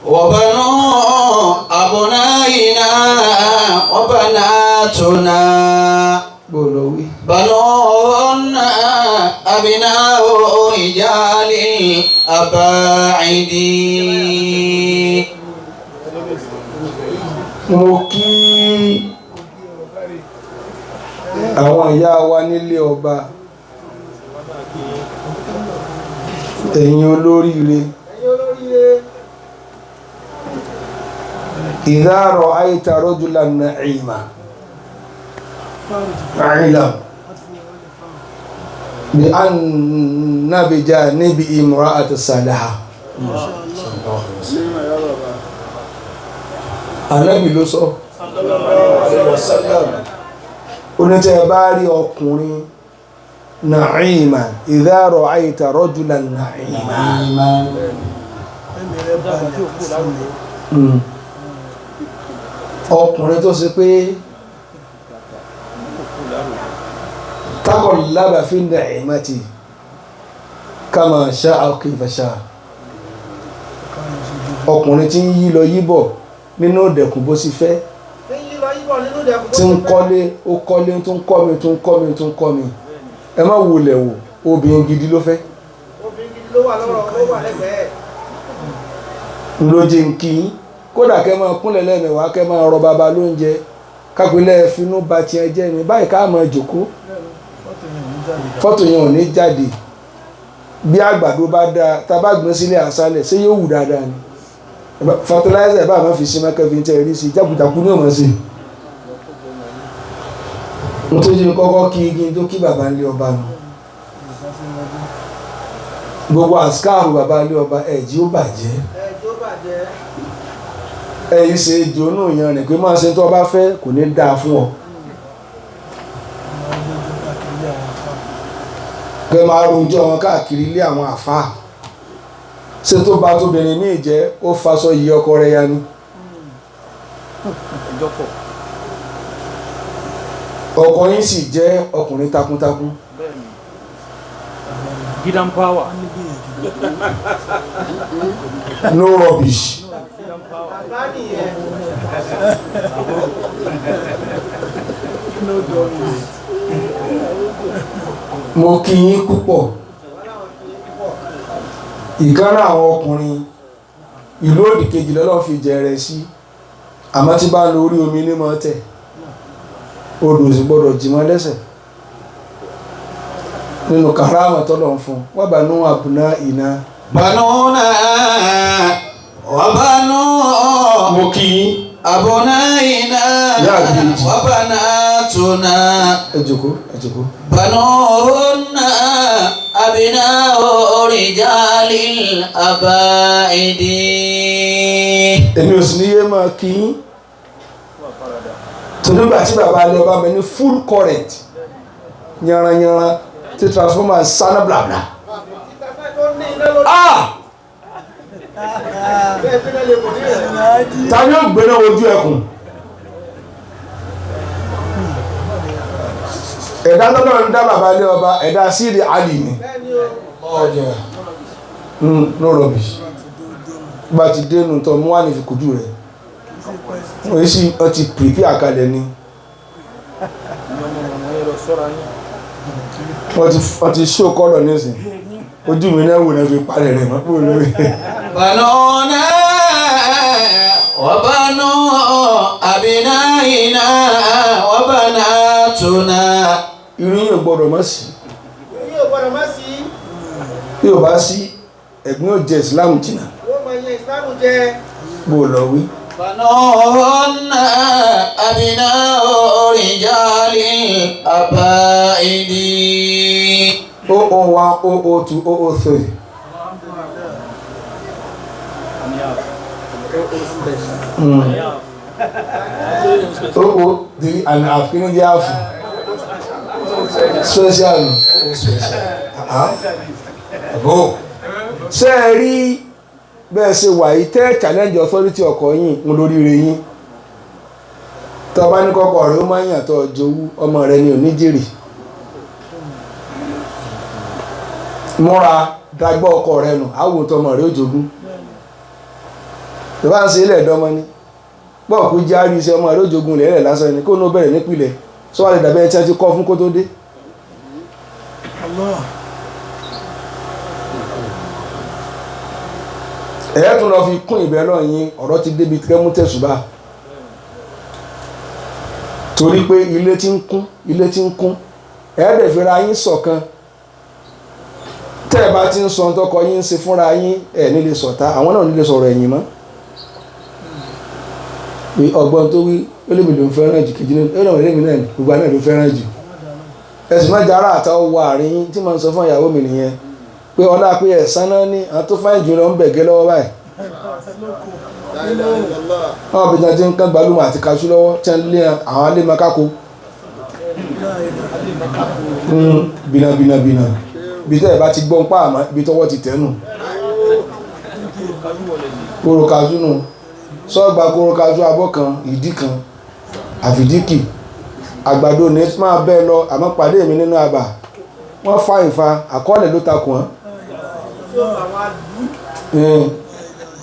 وبنو أبنائنا وبناتنا Bó lọ wí. بنوهن أبناء رجال الأباعد. Mo kí àwọn ìyá wa nílé ọba, ẹ̀yin olóríire. Idha ra'ayta rajulan na'ima fa'lam bi anna bi janibi imra'ati salaha. Ànábì ló sọ, onítẹ̀ bá rí ọkùnrin na'ima, idha ra'ayta rajulan na'ima. Ọkùnrin tó ṣe pé taqallaba fi ni'mati kama sha'a kayfa sha'a, ọkùnrin tí ń yí lọ yíbọ̀ nínú ìdẹ̀kùn bó sì fẹ́, tí ń kọ́lé, ó kọ́lé, tó ń kọ́ mi, tó ń kọ́ mi, tó ń kọ́ mi. Ẹ má wulẹ̀ wò, obìnrin gidi ló fẹ́. Ló jẹ́ ń kí yín. Kódà kẹ́ máa kúnlẹ̀ lẹ́mẹ̀wá, kẹ́ máa rọ bàbá lóúnjẹ, kápẹ́lẹ́ finú ba tiẹ̀ jẹ́ ni báyìí ká máa jòkó, fọ́tò yẹn ò ní jáde. Bí àgbàdo bá dáa, tá a bá gbìn sílẹ̀ àṣálẹ̀, ṣé yóò wù dáadáa ni? Fertilizer bá máa fi sí mẹ́kẹ́ fi ń tẹ́ rí sí jákujàku ní ọmọ sí. Mo tó jẹ́ kọ́kọ́ kí igi tó kí bàbá ńlé ọba nù. Gbogbo àsìkáàrù bàbá ńlé ọba ẹ̀jí ó bàjẹ́. Ẹ̀yìn ṣe ìdùnnú yẹn rìn pé máa ṣe tó o bá fẹ́, kò ní dáa fún ọ. Kẹ́ máa rojọ́ wọn káàkiri ilé àwọn àfáà. Ṣé tó bá tóbìnrin míì jẹ́, ó faṣọ yìí ọkọ rẹ̀ ya ni. Ọkọ yín sì jẹ́ ọkùnrin takuntakun. Gidan power. No rubbish. Mo kí yín púpọ̀. Ìkánná àwọn ọkùnrin ìlú òdì kejì lọ́lọ́ fi jẹrẹ sí, àmọ́ tí bá ń lo orí omi ní mọ́ tẹ̀, odò sì gbọ́dọ̀ jì mọ́ lẹ́sẹ̀ nínú kàráàmà tọ́lọ̀ ń fún wọ́n bá nú àbùná ìná. بنونا وبنو Mo kí yín. أبنائنا يا بنتي. وبناتنا Ẹ jòkó, ẹ jòkó. بنوهن أبناء رجال الأبائد. Èmi ò sì ní yé máa kí yín tonígbà tí bàbá alẹ́ ọba mi ní full current yanranyanran tí transformer sáná blabla. Ah! Ta ni ó gbéná ojú ẹkùn? Ẹ̀dá lọ́dọ̀ ń dá bàbá alẹ́ ọba, ẹ̀dá síìrì àlì ni. No rubbish. Bá ti dénú tọ́ mú wà ní ìfikùjú rẹ̀, wọ́n yìí sì ọ ti pèpè àkàlẹ̀ ni. Wọ́n ti ṣó kọ́lọ̀ nísìn, ojú mi náà wò náà fi palẹ̀ rẹ̀ mọ́ kúrò lórí. بنونا وبنو أبنائنا وبناتنا. Irú yìí ò gbọ́dọ̀ mọ́ sí. Bí o bá sí, ẹ̀gbọ́n yóò jẹ ìsìláàmù jìnnà. Bó o lọ wí. بنوهن أبناء رجال الأبائد. 001 002 003. 003 and half, kí ló jẹ́ half? Special. Àbò. Ṣé ẹ rí bẹ́ẹ̀ ṣe wà yìí tẹ́ challenge authority ọkọ̀ yín ń lórí rẹ̀ yín? Tọ́ bá ní kọ́kọ́ rẹ̀ ó máa ń yàtọ̀ jowú, ọmọ rẹ̀ ni ò ní jèrè. Múra dágbọ́ ọkọ rẹ̀ nù, àwò tọmọ rẹ̀ ó jogún. Tó bá ń ṣe ilẹ̀ ẹ̀dọ́mọ ni bọ́ọ̀ kú járí iṣẹ́ ọmọ rẹ̀ ojogun lẹ́rẹ̀ lásán ni kó ní ó bẹ̀rẹ̀ nípìnlẹ̀ sọ wà lè dàbí ẹni tí wọ́n ti kọ́ fún kó tó dé. Ẹ̀yẹ́ tún lọ fi kún ìbẹ́ lọ yín ọ̀rọ̀ ti débi kẹ́mú tẹ̀sùbà torí pé ilé ti ń kún ilé ti ń kún ẹ̀ẹ́dẹ̀ fira yín ṣọ̀kan tẹ́ ẹ bá ti ń sọ tọkọ yín ń ṣe fúnra yín ẹ̀ nílé sọ̀tá àwọn náà nílé sọ̀rọ̀ ẹ̀yìn mọ́ pé ọgbọ́n tó wí olómi ló ń fẹ́ràn jù kejì náà ẹ̀rọ ìrẹ́mi náà ní gbogbo àná ló fẹ́ràn jù ẹ̀sùn mẹ́ta ara àtàwọn wọ àárín yín tí màá sọ fún ìyàwó mi nìyẹn pé ọlá pé ẹ̀sán náà ní àwọn tó fáyìn jù lọ ń bẹ̀gẹ́ lọ́wọ́ báyìí wọ́n bí jẹ́ ń kán gbalúmọ̀ àti kaṣú lọ́wọ́ tí wọ́n lé àwọn alé makáko bìnà bìnà bìnà bí tẹ́ ẹ̀ bá ti gbọ́n pa àmọ́ ibi tọ́wọ́ ti tẹ́nu kóró kaṣú nù sọ́ọ̀gbà kóró kaṣú abọ́ kan ìdí kan àfìdíkì àgbàdo ní máa bẹ́ẹ̀ lọ àmọ́ pàdé mi nínú àbà wọ́n fa ìfa àkọọ́lẹ̀ ló takùn án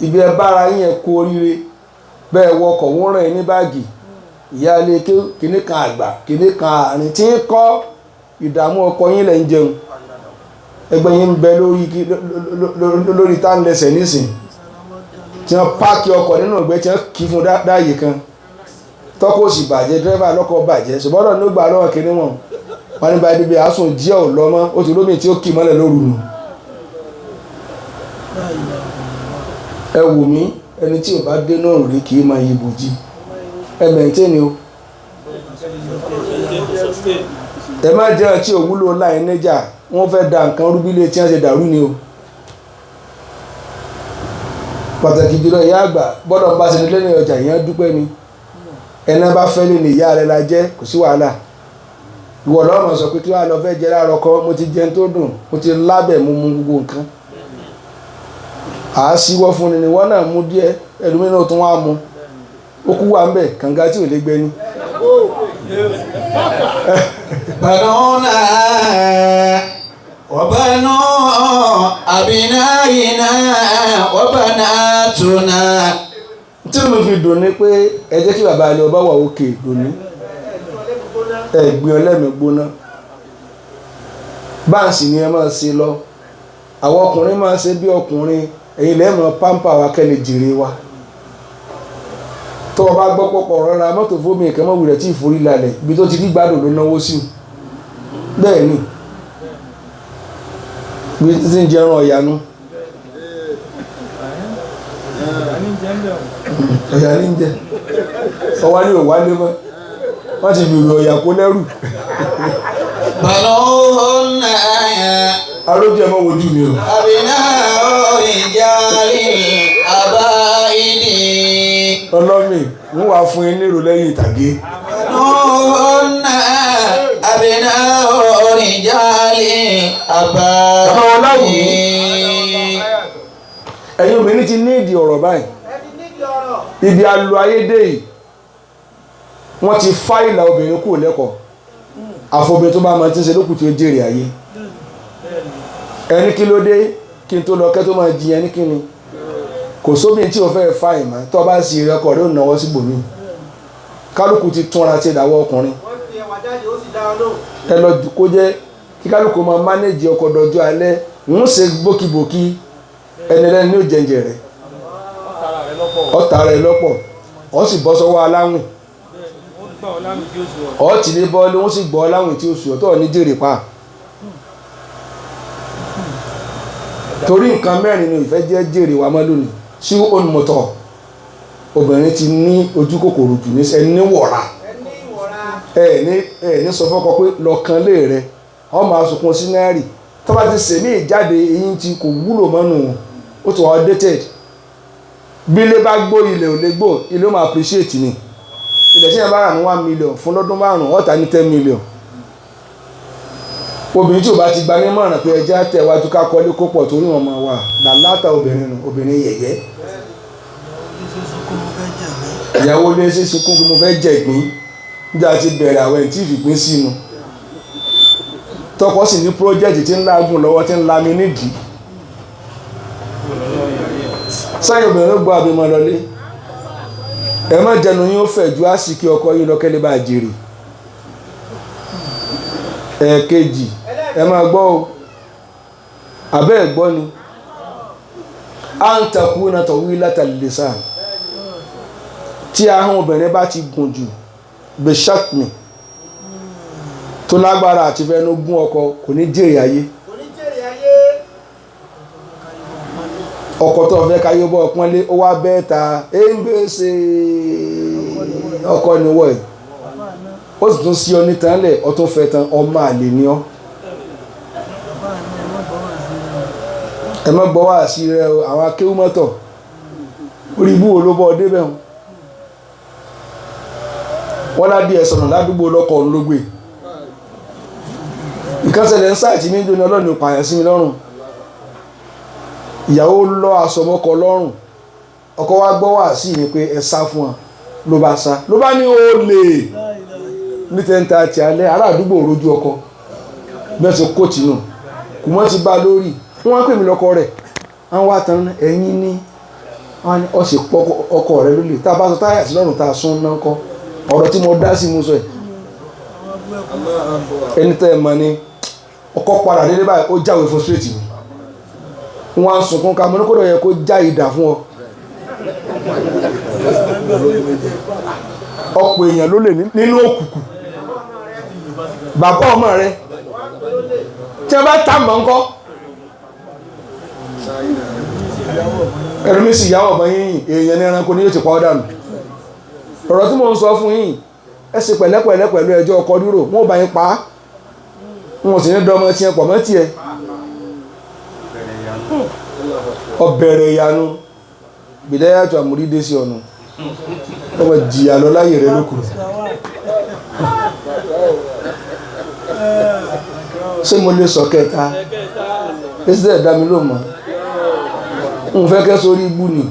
ibi ẹ bára yín ẹ kú oríire bẹ́ẹ̀ wọkọ̀ wọ́n rìn ní báàgì ìyá ilé kíní kan àgbà kíní kan àárín tí ń kọ́ ìdààmú ọkọ yín lẹ̀ ń jẹun ẹgbẹ́ yín ń bẹ lórí táǹlẹ̀sẹ̀ nísìn tí wọ́n páàkì ọkọ̀ nínú ìgbẹ́ tí wọ́n kì í fún dáàyè kan tọ́kọ̀ sì bàjẹ́ dírẹ́fà lọ́kọ̀ bàjẹ́ ṣùgbọ́n ló gbà lọ́wọ́ kíní wọn wọn ní báyìí bíi àásùn díẹ̀ ò lọ mọ́ ó ti rómi tí ó kì í mọ́lẹ̀ lóru nù. Ẹ wò mí ẹni tí ò bá dé náà rí kì í máa yí bòjì ẹ mẹ̀ntẹ́ni o ẹ má jẹ́ ọtí òwúlò láì níjà wọ́n fẹ́ da nǹkan rúbílẹ̀ tí wọ́n ṣe dàrú ni o pàtàkì jùlọ ìyá àgbà gbọ́dọ̀ bá ṣe lẹ́nu ọjà ìyẹn dúpẹ́ ni ẹni bá fẹ́ lé ní ìyá rẹ̀ la jẹ́ kò sí wàhálà ìwọ lọ́rùn sọ pé kí wàá lọ fẹ́ jẹ láàárọ̀ kọ́ mo ti jẹun tó dùn mo ti lábẹ̀ mo mu gbogbo nǹkan à á síwọ́ fún ni ni wọ́n náà mú díẹ̀ ẹlòmíràn náà tún wá mu ó kú wà ń bẹ̀ kànga tí ò lè gbẹ ni. بنونا وبنو أبنائنا وبناتنا tí mo fi dùn ni pé ẹ jẹ́ kí bàbá ilé ọba wà òkè dùn ní ẹ̀gbin ọlẹ́mìí gbóná báǹsì ni ẹ máa ṣe lọ àwọn ọkùnrin máa ṣe bí ọkùnrin ẹ̀yin lẹ́ẹ̀mọ́ pampa wa kẹ́lẹ̀ jèrè wa tó o bá gbọ́ pọ̀pọ̀ rọra mọ́tò fómi nǹkan mọ́ wulẹ̀ tí ìforí lálẹ̀ ibi tó ti rí gbádùn ló náwó sí bẹ́ẹ̀ ni bí tí ń jẹran ọ̀yanu ọ̀yà ní ń jẹ ọwálé ò wálé mọ́ wọ́n ti fìrì ọ̀yà kó lẹ́rù بنوهن arójú ẹ̀ mọ́ wojú mi o. أبناء رجال الأبائد ọlọ́mì ń wà fún yín nírò lẹ́yìn ìtàgé بنوهن أبناء رجال Bàbá wọn láwùú. الأبائد ẹ̀yin obìnrin ti ní ìdí ọ̀rọ̀ báyìí ibi alu ayédè yìí wọ́n ti fá ìlà obìnrin kúrò lẹ́kọ̀ọ́ àfọbìnrin tó bá máa ti ń ṣe lókùn tí ó jèrè ayé ẹni kí ló dé kí n tó lọ kẹ́ tó máa jiyàn ní kíni kò sóbìn tí o fẹ́ fa ìmọ̀ tó bá sì rẹ ọkọ̀ rẹ ò náwó síbòmí kálukú ti túnra ṣe ìdáwọ́ ọkùnrin ẹ lọ kó jẹ́ kí kálukú máa mánéjì ọkọ̀ dọjọ́ alẹ́ ń ṣe bókibòkí ẹni lẹ́ni ní òjẹ̀ǹjẹ̀ rẹ̀ ọ̀tá rẹ̀ lọ́pọ̀ ọ̀ sì bọ́ sọ́wọ́ aláwìn ọ̀ tì ní bọ́ọ̀lù wọ́n sì gbọ́ aláwìn tí ó sùn ọ̀tọ̀ ní jèrè pa torí nǹkan mẹ́rin ni ìfẹ́ jẹ́ jèrè wa mọ́ lónìí sí olùmọ̀tọ̀ obìnrin ti ní ojú kòkòrò jù ní ẹni wọ̀ra ẹ ní sọ fọ́kọ pé lọ́kàn lé rẹ ọ máa sunkún sí náírì tó bá ti sèmí ìjáde eyín tí kò wúlò mọ́nù ó ti wà outdated bí ilé bá gbó ilẹ̀ ò lè gbó ilé ó máa appreciate ni ilẹ̀ tí yẹn bá rà ní 1 million fún lọ́dún márùn-ún ọ̀tá ní 10 million obìnrin tí ò bá ti gba nímọ̀ràn pé ẹjẹ́ àtẹ̀wájú ká kọ́lé kó pọ̀ torí wọn máa wà làlátà obìnrin nù obìnrin yẹ̀yẹ́ ìyàwó ilé ṣe sunkún pé mo fẹ́ jẹ ìgbín níjà ti bẹ̀rẹ̀ àwọn ẹ̀ tí ìfìpín sínú tọkọ sì ní pírójẹ́tì tí ń lágùn lọ́wọ́ tí ń lami nídìí Sáyẹn obìnrin ló gbọ́ àbímọ lọlé. Ẹ má jẹnu yín ó fẹ̀ ju àsìkí ọkọ yín lọ kẹ́lẹ́ bá jèrè. Ẹ̀ẹ̀kejì, ẹ máa gbọ́ o, àbẹ́ ẹ̀ gbọ́ ni. À ń takú na tọ̀wí látàlẹ́sà. Tí ahọ́n obìnrin bá ti gùn jù, gbèsàkùnì tó lágbára àti fẹnu gún ọkọ kò ní jèrè ayé. Ọkọ tó fẹ́ káyé bọ́ ọpọ́nlé ó wá bẹ́ẹ̀ ta ẹ ń gbèsè ọkọ níwọ̀ ẹ̀, ó sì tún sí ọ nítan lẹ̀, ọ tún fẹ́ tán, ọmọ àlè ni ọ́. Ẹ má gbọ́ wá sí rẹ o, àwọn akéwú mọ́tọ̀ orí ibú wo ló bọ́ ọ débẹ̀ wọn. Wọ́n ládìí ẹ̀ sọ̀nà ládùúgbò lọ́kọ̀ ọ̀hún ló gbé. Nǹkan ṣẹlẹ̀ ń sáàtì mí jóná ọlọ́run pààyàn sí mi lọ́rùn. Ìyàwó lọ aṣọ mọ́kọ lọ́rùn, ọkọ wa gbọ́ wá sí mi pé ẹ sá fún wa, ló bá sá, ló bá ní olè ní 10:30 alẹ́. Ará àdúgbò rojú ọkọ bí wọ́n ti kóòtù nù kò mọ́ ti bá lórí. Wọ́n wá pè mí lọ́kọ rẹ̀, wọ́n wá tan ẹ̀yìn ní wọ́n ní ọ̀sẹ̀ pọ̀ ọkọ rẹ̀ lólè, tá a bá sọ táyà sí lọ́rùn tá a sún náà kọ́ ọ̀rọ̀ tí mo dá sí mo sọ ẹ̀. Ẹni tẹ́ ẹ mọ̀ ni ọkọ padà délé báyìí, ó jáwèé fún straight mi, wọ́n á sunkún ká mo ní kó dọ̀ yẹ kó já ìdà fún ọ. Ọ̀pọ̀ èèyàn ló lè nínú òkùnkùn, bàbá ọmọ rẹ tí wọ́n bá tà mọ́ ńkọ́, ẹlòmíì sì yáwọ̀ ọmọ yín, èèyàn ní ẹranko ni yóò ti pa ọ́ dànù. Ọ̀rọ̀ tí mò ń sọ fún yín, ẹ ṣe pẹ̀lẹ́pẹ̀lẹ́ pẹ̀lú ẹjọ́ ọkọ dúró, wọn ò bá yín pa á, wọn ò sì ní dọ́mọ tiẹ̀ pọ̀ mọ́ tiẹ̀. Ọbẹ̀rẹ̀ ìyanu bìdáyàtọ̀ àmúrídé sí ọ̀nà ọmọ jìyà lọ láyè rẹ lókùrù. Ṣé mo lè sọ kẹta? President dá mi ló mọ̀, n fẹ́ kẹ́ sórí ibú ni.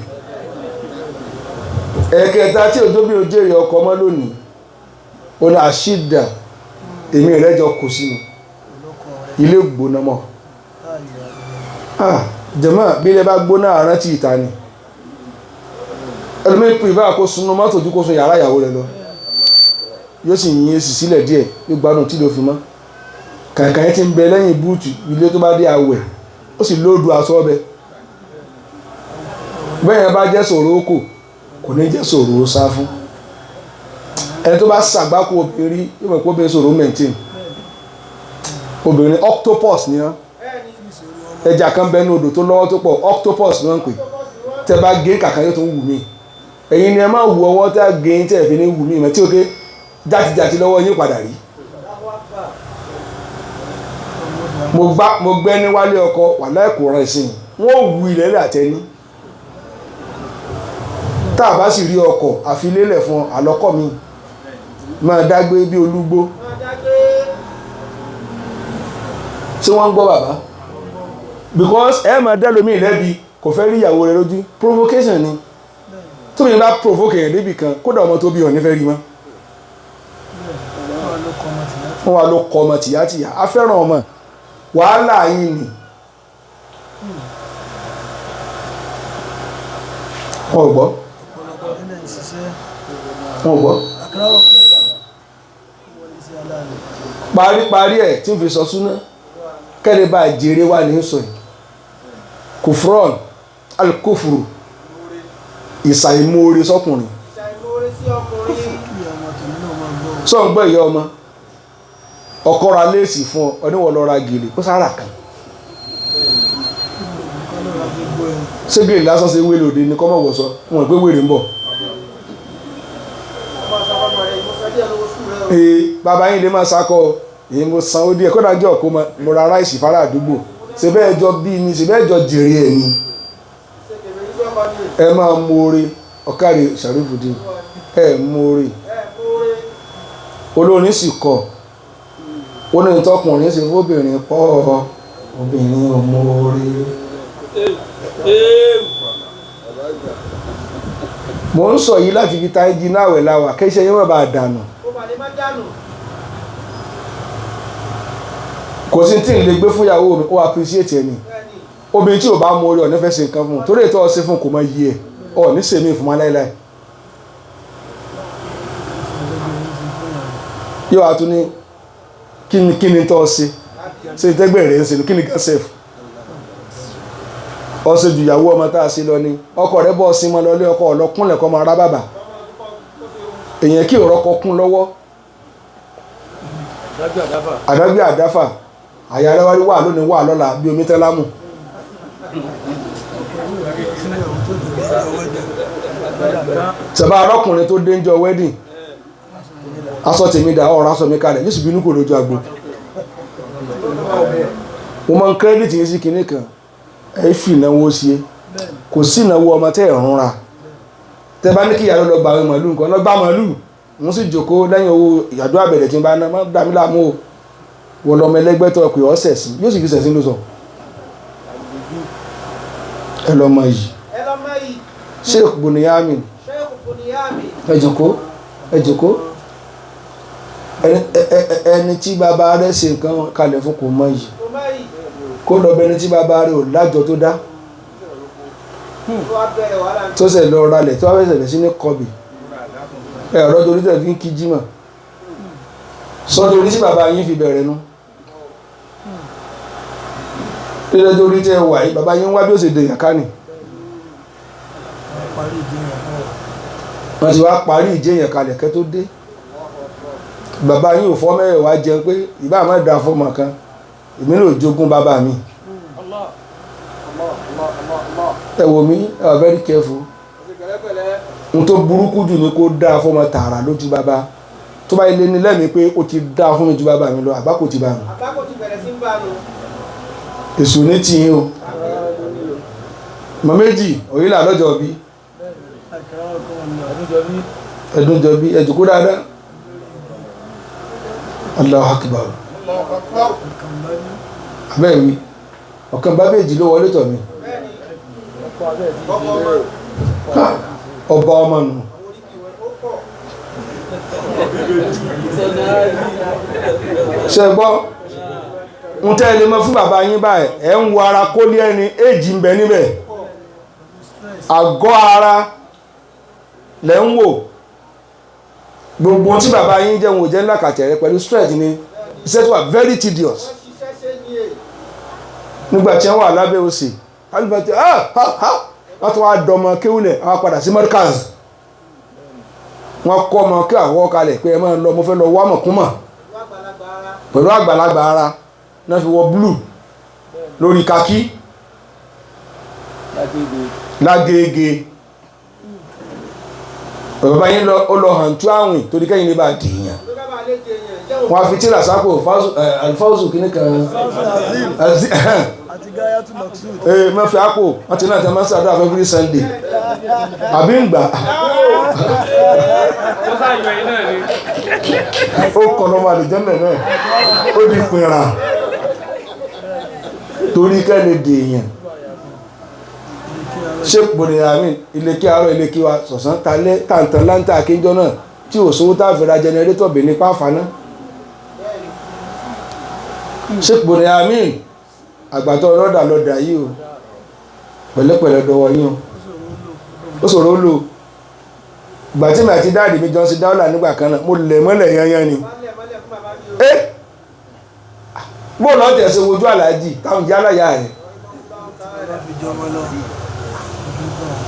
Ẹ̀kẹta tí òjò bí òjèrè ọkọ mọ́ lónìí, ó ní àṣìdà èmi rẹ̀ jọ kò sínú ilé gbóná mọ́. Jẹ̀mọ́ bí ilé bá gbóná àrántí ìta ni. Ẹlòmíì pìrìfà kó sunú mọ́tò ju kó sun yàrá ìyàwó rẹ̀ lọ, yóò sì yín èsì sílẹ̀ díẹ̀, yóò gbádùn tí ló fi mọ́. Kàǹkà yẹn ti ń bẹ lẹ́yìn búùtù ilé tó bá dé awẹ̀, ó sì lóòdù aṣọ ọbẹ̀. Bẹ́ẹ̀ yẹn bá jẹ́ sòrò kò kò ní jẹ́ sòrò sá fún. Ẹni tó bá ṣàgbákò obìnrin yóò mọ̀ pé obìnrin sòrò maintain. Obìnrin octopus ni wọ́n, ẹja kan bẹ ní odò tó lọ́wọ́ tó pọ̀, octopus ni wọ́n ń pè. Tẹ bá gé kàkà yóò tó wù mí. Ẹ̀yin ni ẹ máa wù ọwọ́ tẹ́ gé tẹ́ fi ní wù mí mọ́ tí o ké játijàti lọ́wọ́ yín padà rí. Mo gbẹ́ ní wálé ọkọ wà láìkó rẹ̀ sí i, wọ́n ò wù ilẹ̀ lẹ́ àtẹni. Tá a bá sì rí ọkọ̀ àfi lélẹ̀ fún àlọ́kọ̀ mi máa dágbé bí olúgbó. Ṣé wọ́n ń gbọ́ bàbá? Because ẹ máa dá lómi lẹ́bi kò fẹ́ rí ìyàwó rẹ lójú, provocation ni. Tóbi bá provoke èèyàn débì kan, kódà ọmọ tó bí ọ̀ nífẹ̀ẹ́ rí mọ́. Wọ́n wá ló kọ ọmọ tìyátìyá, a fẹ́ràn ọmọ, wàhálà yín ni. Wọ́n ò gbọ́, wọ́n ò gbọ́. Paríparí ẹ̀ tí ń fi sọ súná kẹ́lẹ́ bá jèrè wà ní sọ yìí. Kufron alikufuru, ìsàìmoore sọkùnrin. Sọ ń gbọ́ ìyá ọmọ ọkọ ra léèsì fún ọ, oníwọ̀ lọ ra gèlè kó sára kan. Ṣé gèlè lásán ṣe wéèrè òde ni kọ́mọ̀ wọ̀ sọ wọn pé wèrè ń bọ̀. Ee bàbá yín lè máa sakọ èyí mo sanwó díẹ̀ kódà jọ kó mo ra ráìsì fara àdúgbò, ṣe bẹ́ẹ̀ jọ bí ni, ṣe bẹ́ẹ̀ jọ jèrè ẹ̀ ni. Ẹ máa moore ọ̀kàrí Sàrífùdín, ẹ moore olórin sì kọ ó ní tọkùnrin ṣe fóbìnrin pọ̀, obìnrin ò moore. Mo ń sọ yìí láti fi ta ẹjì náà wẹ̀ láwà kí iṣẹ́ yín má bàa dànù. Kò sí tí n lè gbé fún ìyàwó mi, ó appreciate ẹni. Obìnrin tí ò bá mú orí ọ̀ní fẹ́ ṣe nǹkan fún un torí ètò ọ̀sẹ̀ fún un kò mọ iye ẹ̀ ọ̀ ní sèmi fún wa láéláé. Yóò wá tún ní kí ni tó ṣe ṣe ìtẹ́gbẹ́ rẹ̀ ń ṣe kí ni gan ṣe fún ọ ṣe ju ìyàwó ọmọ tá a ṣe lọ ni ọkọ rẹ̀ bọ́ ọsìn mọ́ lọlé ọkọ ọlọ́kúnlẹ̀ kọ́ máa rá bàbà èèyàn kí òrọ́kọ kún lọ́wọ́ àdágbé àdáfà àyà rẹ̀ wá lónìí wà lọ́la bí omi tẹ́lámù. Sọ̀bá arọ́kùnrin tó dé ń jọ wedding aṣọ tèmi dà ọ̀rọ̀ aṣọ mi kalẹ̀ yóò sì bínú kò lójú agbo. Mo máa ń kírẹ́dìtì yín sí kinní kan ẹ fi ìnáwó sí é kò sí ìnáwó ọmọ tẹ́ ẹ̀ rúnra tẹ́ bá ní kí ìyàwó lọ gba àwọn màálù nǹkan lọ gbá màálù wọ́n sì jókòó lẹ́yìn owó ìyàdó àbẹ̀rẹ̀ tí ń bá ná má dà mí láàmú o wọ́n lọ́mọ ẹlẹ́gbẹ́ tó pé ọ́ sẹ̀sìn yóò sì fi sẹ̀sìn ló sọ. Ẹ lọ́mọ yìí Sheikh Buniyamin ẹ jókòó ẹ jókòó ẹni tí bàbá rẹ̀ ṣe nǹkan kalẹ̀ fún kò mọ yìí kó lọ bẹni tí bàbá rẹ̀ ò lájọ tó dá tó ṣe lọ ralẹ̀ tó wá fẹsẹ̀ sí ní kọbì ẹ ọ̀rọ̀ torí tẹ̀ fi ń kí jímọ̀ sọ́dọ̀ orí tí bàbá yín fi bẹ̀rẹ̀ nu lílẹ̀ torí tẹ̀ wà yìí bàbá yín wá bí ó ṣe dèyàn ká nì wọ́n ti wá parí ìjẹyàn kalẹ̀ kẹ́ tó dé bàbá yín ò fọ́ mẹ́rẹ̀ wá jẹun pé ìbá àmọ́ ìdá fọmọ kan èmi náà jogún bàbá mi. Ẹ wò mí, ẹ wà very careful. Ohun tó burúkú jù ni kó dáa fọmọ tààrà lójú bàbá tó bá ilé ní lẹ́mìí pé ó ti dáa fún mi ju bàbá mi lọ àgbákò ti bá mi. Èso ní tiyín o mọ méjì òyìnlá lọ́jọ́ bí ẹ̀dùn jọ bí ẹ̀jùkú dáadáa. Allahu Akbar. Abẹ́ mi ọ̀kan bá méjì ló wọlé tọ̀ mi ọba ọmọ nù. Ṣe gbọ́ ń tẹ́ lè mọ fún bàbá yín báyìí ẹ̀ ń wo ara kólé ẹni èjì ń bẹ níbẹ̀ àgọ́ ara lẹ́ ń wò gbogbo tí bàbá yín jẹun ò jẹ́ ńlá kàtẹ́ rẹ pẹ̀lú stress ni iṣẹ́ tó wà very tedious nígbà tí wọ́n wà lábẹ́ òsì alifati wọ́n tún wá dọmọ kéwìlẹ̀ àwọn padà sí Markaz wọ́n kọ́ ọmọ kí àwọ̀ kalẹ̀ pé ẹ máa lọ mo fẹ́ lọ wá mọ̀kúnmọ̀ pẹ̀lú àgbàlagbà ara náà fi wọ blue lórí kakí lágége bàbá yín lọ ó lọ hàn tú àwìn torí kẹ́yìn lè bá dìyàn wọ́n á fi tíra sápò alifáwùsù kìíní kan ee mẹ́fì àpò wọ́n ti náà tẹ́ máa ń ṣàdúrà fún every Sunday àbí ń gbà ó kọ́ lọ́mọ àlùjànnà náà ó di pinra torí kẹ́lẹ́ dèèyàn ṣé bòdìyàmí ilé kí arọ ilé kí wa sọ̀sán talẹ́ tàǹtàn láǹtà àkéjọ náà tí ò sówó tá a fi ra jẹnẹrétọ̀ bè ní pàfàná ṣé bòdìyàmí àgbàtọ́ ọlọ́dà lọ́dà yìí o pẹ̀lẹ́pẹ̀lẹ́ dọwọ́ yín o ó ṣòro lò ìgbà tí mi àti dáàdì mi jọ ń ṣe dáwọ́là nígbà kan náà mo lẹ̀ mọ́lẹ̀ yanyan ni ẹ bó lọ́ọ́ tẹ̀sí wojú àlàájì táwọn ìyá aláya rẹ̀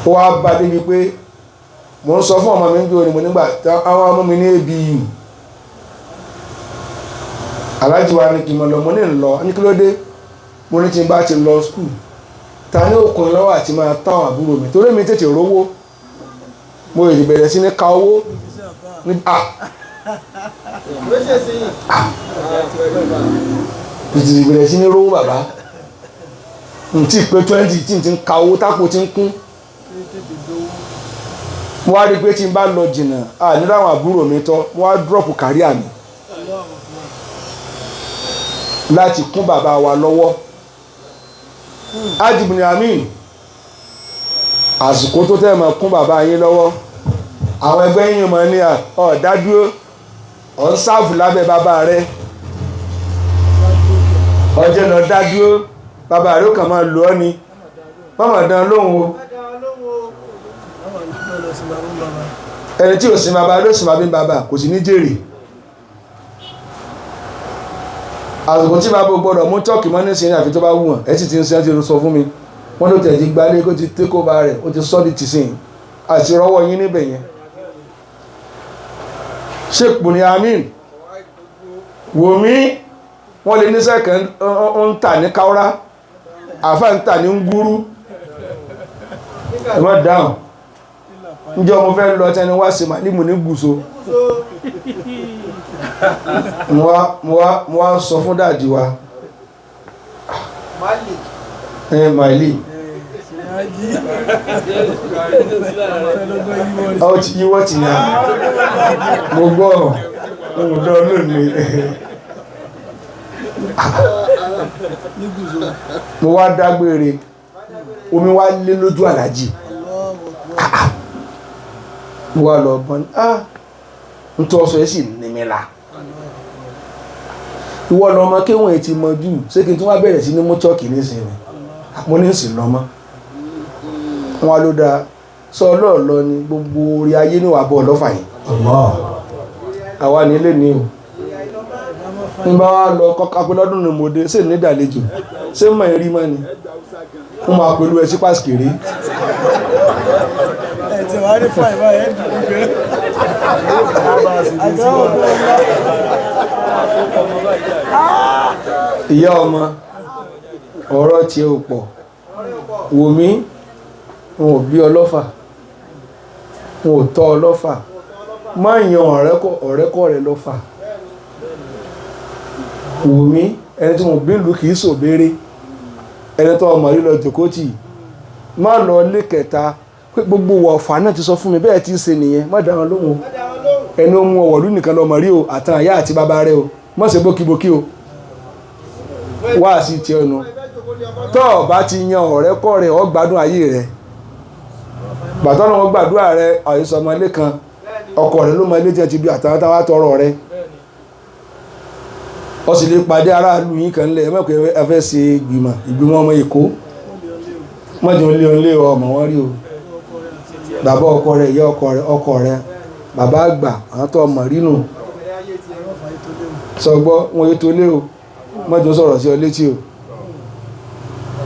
ó wá bá débi pé mo ń sọ fún ọmọ mi ń gbé orin mo nígbà àwọn ọmọ mi ní ABU aláàjì wa ní kí n mọ lọ mo ní lọ ní kí ló dé mo ní tí n bá ti lọ skul ta ní òkun lọ́wọ́ àti máa táwọn àbúrò mi torí mi tètè rówó mo lè bẹ̀rẹ̀ sí ní ka owó ní à tètè bẹ̀rẹ̀ sí ní rówó bàbá n tí pé 20 tí n ti ń ka owó tápò ti ń kún mo wá rí i pé tí n bá lọ jìnnà à nílò àwọn àbúrò mi tọ́ mo wá dúrọ̀pù káríà mi láti kún bàbá wa lọ́wọ́ Ajibuni Amin àsìkò tó tẹ́ mọ̀ kún bàbá yín lọ́wọ́ àwọn ẹgbẹ́ yín mọ̀ ní ọ̀ dádúró ọ̀ ń sáàfù lábẹ́ bàbá rẹ̀ ọjọ́ lọ dádúró Bàbá rẹ̀ ó kàn máa lò ọ́ ni. Mọ́mọ́ dán lóhùn o. Ẹni tí ò sin bàbá ló sin bàbí bàbá kò sì ní jèrè. Àsìkò tí bàbá gbọ́dọ̀ mú tọ́ọ̀kì mọ́ nísìnyí àfi tó bá wù wọ́n. Ẹ sì ti ń sin ẹ́ ti sọ fún mi. Wọ́n ló tẹ̀ ti gbalé kó ti tẹ́ kó ba rẹ̀ ó ti sọ́ di tìsín. Àti rọ́wọ́ yín níbẹ̀ yẹn. Sheikh Bunyamin wòmí wọ́n lè níṣẹ́ kan ń tà ní káwọ́rá àfa ń tà ní ngúrú. Ẹ má dáhùn. Njẹ́ mo fẹ́ lọ tẹni wá sí màlímù ní gùsò. Mo wá sọ fún dáàdi wa. Ẹ màlí. Ọ ti yíwọ́ ti yà. Mo gbọ́ mo dán lónìí. Mo wá dágbére. Omi wá lé lójú àlájì. Mo wá lọ bọ́n ní n tó sọ yìí sì ní mi la. Ìwọ lọmọ kéwọ̀n ẹ̀ ti mọ jù ṣé kí n tún wá bẹ̀rẹ̀ sí ní mú chọ́ọ̀kì nísìnyí. Mo ní sì lọ́mọ. Wọn ló dáa sọ ọlọ́ọ̀lọ́ ni gbogbo orí ayé ní wàá bọ̀ ọlọ́fà yìí. Àwa nílé ni o. N bá wa lọ kọ́ka pé lọ́dún ni mo dé ṣé ní ìdàlejò ṣé mọ̀ ẹ́ rí mọ́ ni. Wọ́n máa pẹ̀lú ẹ sí pàṣíkèrè. Ìyá ọmọ ọ̀rọ̀ tiẹ̀ ò pọ̀ wò mí wọn ò bí ọlọ́fà wọn ò tọ́ ọlọ́fà má yan ọ̀rẹ́kọ̀ rẹ lọ́fà wò mí ẹni tí mo bí ìlú kìí sòbéèrè ẹni tó ọmọ rí lọ jòkó tì má lọ lé kẹta pé gbogbo ọ̀fà náà ti sọ fún mi bẹ́ẹ̀ tí ń ṣe nìyẹn má dá wọn lóhùn o ẹni ó mú ọwọ̀lú nìkan lọ́mọ rí o àtàn àyà àti bàbá rẹ o má ṣe bókibókí o wá sí ti ẹnu tọ́ ọ bá ti yan ọ̀rẹ́kọ̀ rẹ ọ gbádùn ayé rẹ gbàtọ́ náà wọ́n gbàdúrà rẹ àìsàn ọmọ ilé kan ọkọ rẹ ló mọ ilé tí ẹ ti bí àtàwọn táwa tọrọ rẹ ọ sì lè pàdé aráàlú yín kan lẹ ẹ mọ̀ pé ẹ fẹ́ ṣe ìgbìmọ̀ ìgbìmọ̀ ọmọ Èkó mọ̀jọ̀ ń lé ọ lé ọmọ wọn rí o bàbá ọkọ rẹ ìyá ọkọ rẹ ọkọ rẹ bàbá àgbà àwọn tó ọmọ rínú sọgbọ́ wọn yóò tó lé o mọ̀jọ̀ sọ̀rọ̀ sí ọ létí o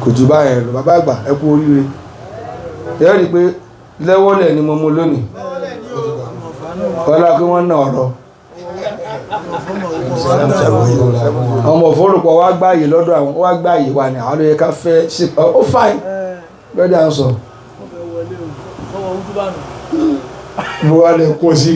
kò jù báyẹn lọ bàbá àgbà ẹ kú oríire ẹ rí i pé lẹ́wọ́lẹ̀ ni mo mú lónìí ọlá pé wọ́n ná ọ̀rọ̀ ọmọ òfurufú wa gbáàyè lọ́dọ̀ àwọn wa gbáàyè wa ni àwọn ló yẹ ká fẹ́ ṣe ó fàìn lọ́dọ̀ à ń sọ bó wà lè kó sí.